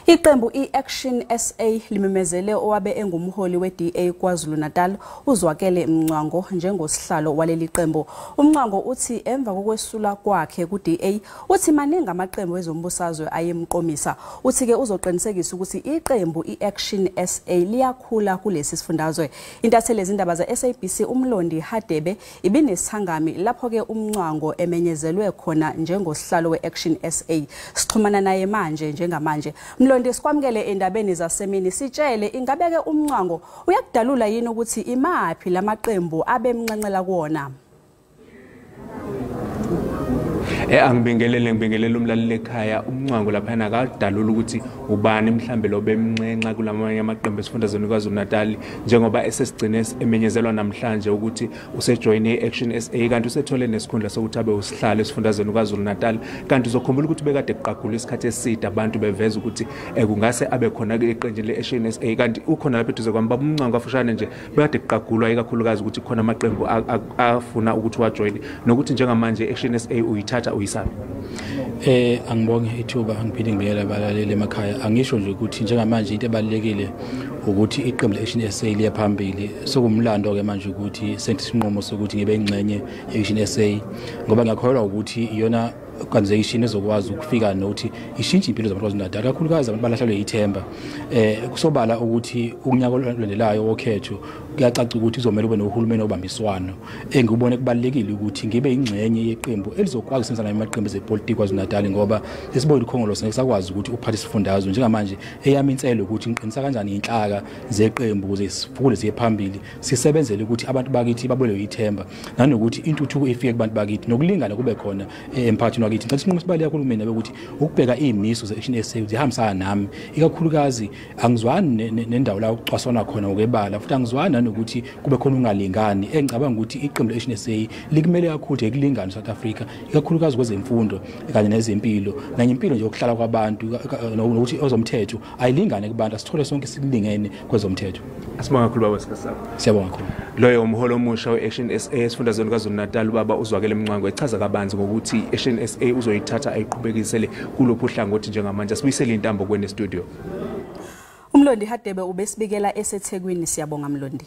Iqembu i-Action SA limemezele owabe engumholi we-DA KwaZulu-Natal uZwakele Mncwango njengosihlalo waleli qembu. UMncwango uthi emva kokwesula kwakhe ku-DA uthi maningi amaqembu ezombusazwe ayemqomisa. Uthi-ke uzoqinisekisa ukuthi iqembu i-Action SA liyakhula kulesi sifundazwe. Intatheli yezindaba ze-SABC uMlondi Hadebe ibinesithangami lapho-ke uMncwango emenyezelwe khona njengosihlalo we-Action SA. Sixhumana naye manje njengamanje. Mlondi, sikwamukele endabeni zasemini. Sitshele, ingabeke uMncwango uyakudalula yini ukuthi imaphi lamaqembu abemnxenxela kuwona? Angibingelele, ngibingelele umlaleli ekhaya. UMncwango laphana akadalula ukuthi ubani mhlambe lo bemnxenxa kulamanye amaqembu esifundazweni KwaZulu-Natal, njengoba esesigcine emenyezelwa namhlanje ukuthi usejoyine i-Action SA, kanti usethole nesikhundla sokuthi abe usihlalo esifundazweni KwaZulu-Natal. Kanti uzokhumbula ukuthi bekade kuqagula isikhathi eside abantu beveza ukuthi kungase abe khona eqenjini le-Action SA, kanti ukhona lapha eduze kwami baba uMncwango. Afushane nje, bekade kuqagulwa ikakhulukazi ukuthi khona amaqembu afuna ukuthi wajoyine, nokuthi njengamanje i-Action SA uyithatha uyisabi. Angibonge ithuba, ngiphinde ngibiyele abalaleli emakhaya. Angisho nje ukuthi njengamanje into ebalulekile ukuthi iqembu le-Action SA liye phambili. Sokumlando ke manje ukuthi senze isinqumo sokuthi ngibe ingxenye ye-Action SA, ngoba ngiyakholwa ukuthi iyona organization ezokwazi ukufika nokuthi ishintshe impilo zabantu KwaZulu-Natal, kakhulukazi abantu balahlelwe ithemba. Kusobala ukuthi unyaka olandelayo wokhetho kuyacaca ukuthi kuzomela ube nohulumeni obambiswano. Engikubone kubalulekile ukuthi ngibe ingxenye yeqembu elizokwazi ukusebenzisana namaqembu ezepolitiki KwaZulu-Natal, ngoba sesibonile uKhongolose ngeke sakwazi ukuthi uphathe isifundazwe. Njengamanje eyami inselo ukuthi ngiqinisa kanjani inhlaka zeqembu ukuze sifukule siye phambili, sisebenzele ukuthi abantu bakithi babelwe ithemba, nanokuthi intuthuko ifike kubantu bakithi, nokulingana kube khona emphakathini wakithi. Ngicela isinqumo sibaluleke kakhulu mina ukuthi ukubheka iy'miso ze-Action SA zihambisana nami, ikakhulukazi angizwani nendawo la ukucwaswana khona ngokwebala, futhi angizwani nanokuthi kube khona ungalingani. Engicabanga ukuthi iqembu le-Action SA likumele kakhulu ekulingana South Africa, ikakhulukazi kwezemfundo kanye nezempilo, nanye impilo nje yokuhlala kwabantu, nokuthi ezomthetho ayilingane kubantu, asithole sonke sikulingene kwezomthetho. Asibonga kakhulu baba, isikhathi sakho. Siyabonga kakhulu. Loyo umholo omusha we-Action SA esifundazweni KwaZulu-Natal, ubaba uZwakele Mncwango, echaza kabanzi ngokuthi i-Action SA uzoyithatha ayiqhubekisele kulophu hlangothi njengamanje. Asibuyisele intambo kwene studio. UMlondi Hadebe ubesibikela eseThekwini. Siyabonga Mlondi.